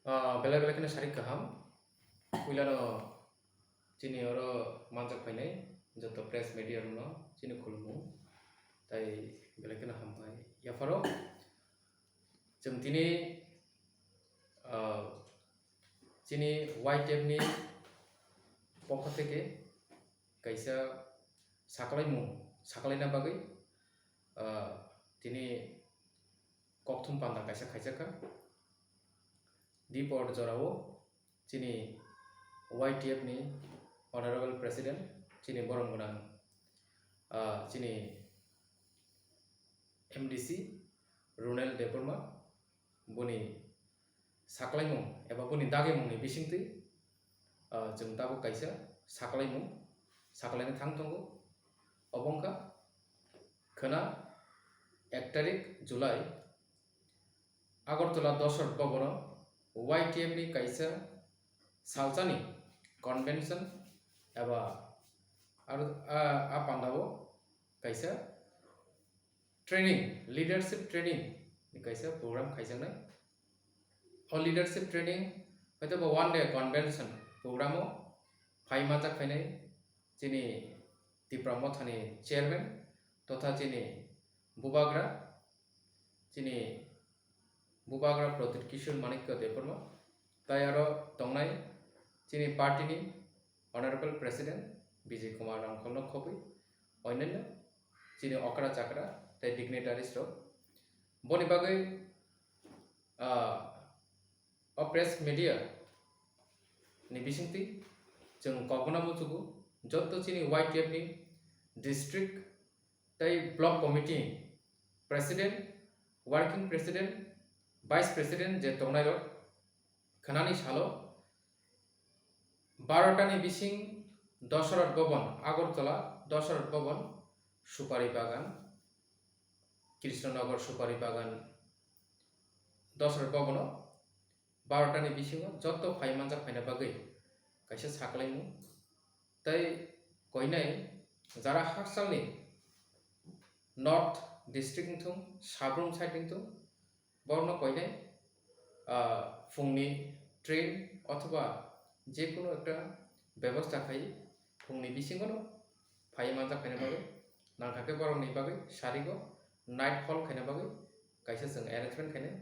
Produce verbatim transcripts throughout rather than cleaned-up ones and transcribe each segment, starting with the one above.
Ah, belai belai kheno sarik kaham. Puilano chini oro manjak phainai joto press media rokno chini khulumung. Tai belai kheno hambai. Yapharo chwng tini, ah, chini Y T F ni pokho theke kaisa saklaimung saklaina bagwi, ah, tini kokthum panda kaisa khaijakha. Dipor jorao chini Y T F ni Honorable President, chini borom gwnang, ah, chini M D C Ronel Debbarma, boni saklaimung eba boni dagimungni bisingtwi, ah, chwng tabuk kaisa saklaimung saklaina thang tongo. Obo wngkha khwna ek tarik July Agartala Dosrat Bhavan o Y T F ni kaisa salsani convention eba aro a, a pandao kaisa training, leadership training ni kaisa program khaijaknai. O leadership training hwnkhe bo one day convention program o phai manjak phainai chini Tipra Mothani chairman totha chini bubagra, chini bubagra Pradyut Kishore Manikya Debbarma, tai aro tongnai chini party ni Honorable President Bijay Kumar Ramkholno khobwi onyanno chini okra chakra tei dignitaries rok. Boni bagwi, ah, o press media ni bisingtwi chwng kokno muchugo, joto chini Y T F ni district tei block committee president, working president, vice president je tongnai rok khwnani salo barota ni bising Dosrat Bhavan, Agartala Dosrat Bhavan, Supari Bagan, Krishnanagar Supari Bagan, Dosrat Bhavan o barota ni bisingo joto phai manjak phaina bagwi kaisa saklaimung. Tei koinai jara hakchalni North district wngthung, Sabrum side wngthung, borokno koinai, ah, phungni train othoba jekunu ekta bebosta khai phungni bisingono phai manjak phaina bagwi nangkha khe borokni bagwi sarigo night halt khaina bagwi kaisa chwng arrangement khainai.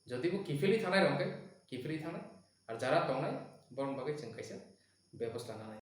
Jodi bo kiphilwi thangnai rok khe kiphilwi thangnai, ar jara tongnai borokni bagwi chwng kaisa bebosta nanai.